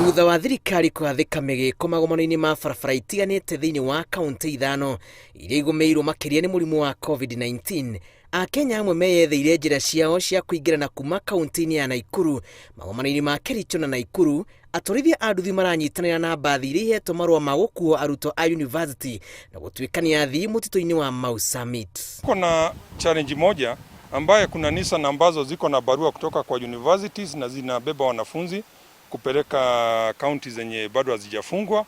Thutha wa thirikari kũgathĩka mĩgĩko magomano-inĩ ma barabara itiganĩte thĩinĩ wa kaunti ithano iria igũmĩirwo makĩria nĩ mũrimũ wa COVID-19, Akenya amwe meyetheire njĩra ciao cia kũingĩra na kuma kaunti-inĩ ya Naikuru. Magomano-inĩ ma Kericho na Naikuru, atwarithia a nduthi maranyitanĩra na mbathi iria ihetwo marũa ma gũkuo arutwo a yunivasĩtĩ na gũtuĩkania athii mũtitũ-inĩ wa Mau Summit. Kuna challenge moja ambaye kuna Nissan ambazo ziko na barua kutoka kwa universities na zinabeba wanafunzi kupeleka kaunti zenye bado hazijafungwa.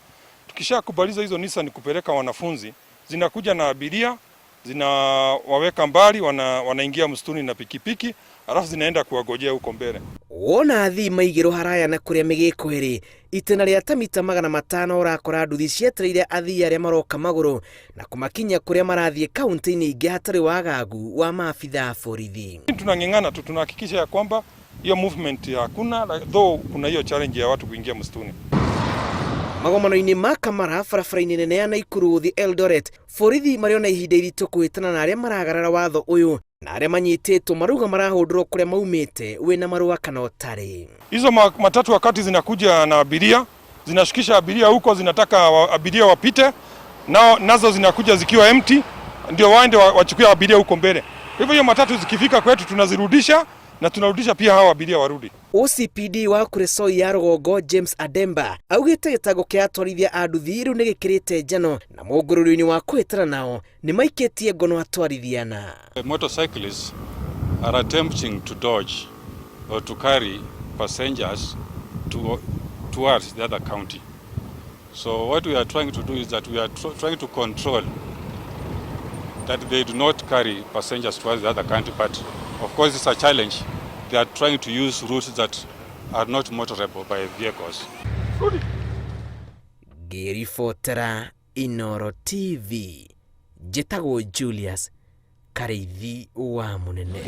Tukishakubaliza hizo Nissan kupeleka wanafunzi, zinakuja na abiria, zinawaweka mbali, wanaingia msituni na pikipiki, alafu zinaenda kuwagojea huko mbele. Wona athii maigĩrwo haraya na kũrĩa mĩgĩko ĩrĩ itĩna rĩa ta mita 500 ũrakora nduthi cietereire athii arĩa maroka magũrũ na kũmakinyia kũrĩa marathiĩ kaunti-inĩ ingĩ hatarĩ wagagu wa maabitha a borithi. Tunang'eng'ana tu, tunahakikisha ya kwamba hiyo movement hakuna, though kuna hiyo challenge ya watu kuingia msituni. Magomano-inĩ ma Kamara barabara-inĩ nene ya Naikuru gũthiĩ Eldoret, borithi marĩ ona ihinda iritũ kũhĩtana na arĩa maragarara watho ũyũ na arĩa manyitĩtwo marauga marahũndũrwo kũrĩa maumĩte wĩna marũa kana ũtarĩ. Hizo matatu wakati zinakuja na abiria, zinashukisha abiria huko, zinataka abiria wapite nao, nazo zinakuja zikiwa empty, ndio waende wachukue abiria huko mbele. Hivyo hiyo matatu zikifika kwetu tunazirudisha na tunarudisha pia hawa abiria warudi. OCPD wa Kuresoi ya rũgongo James Ademba augĩte gĩtango kĩa atwarithia a nduthi rĩu nĩ gĩkĩrĩte njano na mũngũrũrio-inĩ wa kũhĩtana nao nĩ maikĩtie ngono atwarithia na The motorcyclists are attempting to dodge or to carry passengers towards the other county. So what we are trying to do is that we are trying to control that they do not carry passengers towards the other country, but of course it's a challenge. They are trying to use routes that are not motorable by vehicles. Ngĩribotera Inoro TV, njĩtagwo Julius Karĩithi wa Mũnene.